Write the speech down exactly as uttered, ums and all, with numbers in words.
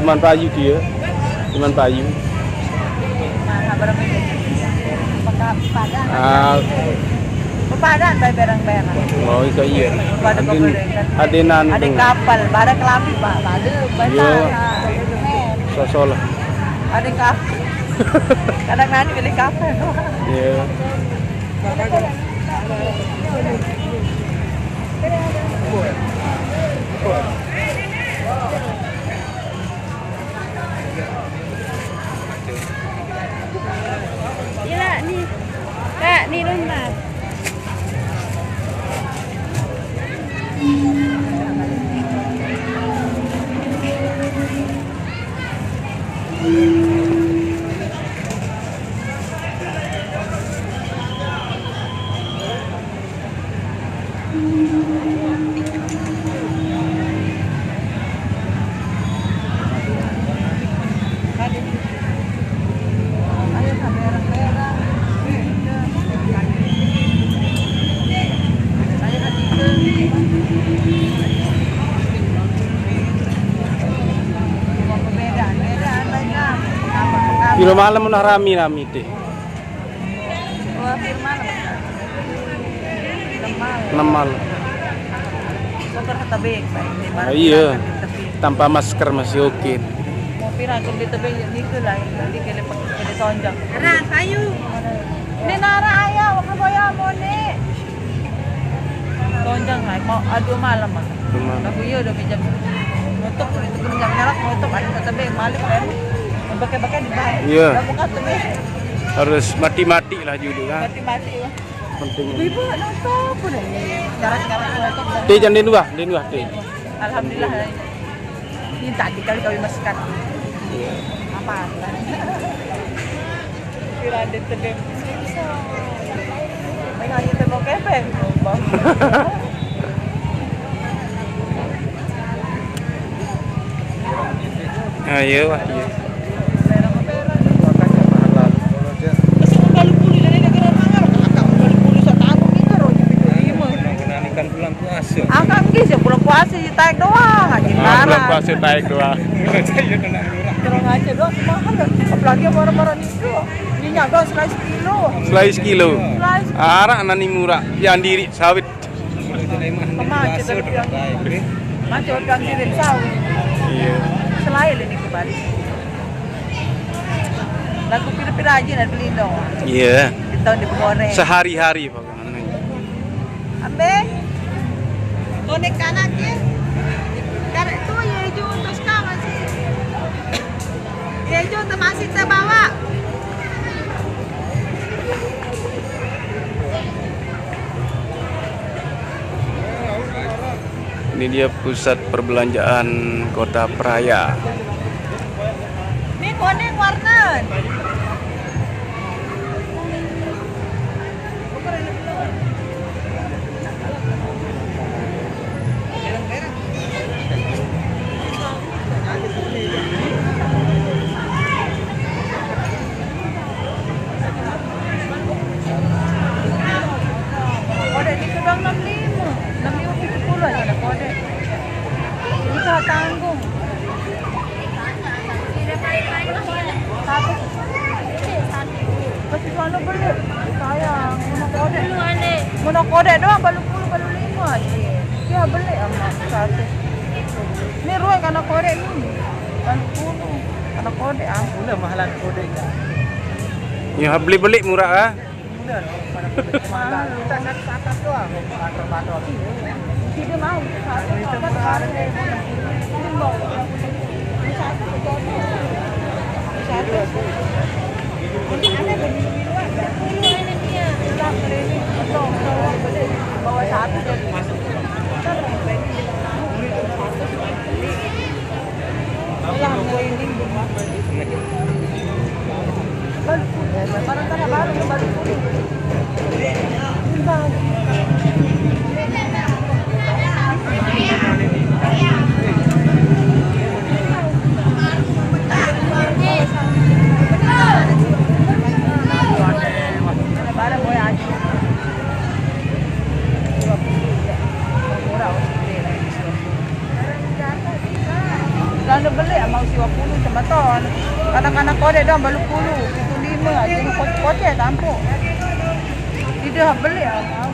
Cuman payu dia. Cuman payu. Mana berapa ini? Pakai Padang. Ah. Padan, bay, berang-berang. Oh, itu iya. Pada ada kapal, ada kapal, pada kelambi, Pak. Pada besar. Iya. Sosol. Ada kapal. Kadang nanti beli kapal. Iya. Ila ni. Kak, ni rumah. Piro malam nak rami-rami teh? Wah, piro malam? Enam malam. Enam malam. Sopir tebing, Pak. Ini baru Ah, iya. Tebing. Tanpa masker masih oke. Mau pira aku di tebing, ya, gitu lah. Jadi kele pakai, kele tonjang. Nah, ayo. Ini nara ayah, waktu boya mau nih. Tonjang lah, mau, ah, dua malam, Mas. Dua malam. Aku iya udah pinjam. Nutup itu pun nggak nyarat, nutup aja ke tebing, malik kan. Pakai-pakai di bawah. Iya. Udah buka tebing. Harus mati-mati lah dulu kan. Mati-mati, ya. Penting. Ibu-ibu nonton pun ini. Sekarang-sekarang nonton. Teh, jangan di luar, di luar, teh. Alhamdulillah. Ini tadi kali kami masukkan. Iya. Apa? Kira ada tebing. Main aja tembok kepeng, Bang. Ah, iya, Wak, iya. Ikan bulan puasa. Akang ge, sih bulan puasa sih taek doang, anjing. Ah, bulan puasa taek doang. Kurang aja doang, mahal kan? Apalagi sama orang-orang itu. Minyak doang selai sekilo. Selai sekilo. Selai sekilo. Arak nani murah, yang diri sawit. Macet tapi yang, macet tapi yang kirim sawi. Iya. Selain ini kembali. Lagu pira-pira aja nak beli dong. Iya. Di tahun digoreng. Sehari-hari pokoknya. Ambe. Konek kanan ya. Karek tu ya hijau terus kawan sih. Ya hijau termasih terbawa. Ini dia pusat perbelanjaan Kota Praya. Ini kuning warna. Kode ni kedua enam lima, enam lima tujuh puluh aja ada kode. Ini tak tanggung. Satu. Masih sana beli. Sayang, mana kode? Mana kode doang, baru puluh, baru lima aja. Ya, beli sama satu. Ini ruwet karena kode ni. Baru puluh. Karena kode, ah. Udah mahalan kode ya. Ya, beli-beli murah, ah. Udah, pada kode mahal. Kita nggak ke atas doang. Patrol-patrol. Tidak mau. Satu, satu, satu. Ini mau. Ini satu, satu. Ini satu. Ini ada beli. Siwa puluh semeton. Kadang-kadang kodek dong balu puluh, pitu lima, jadi kocek tampuk. Tidak beli apa.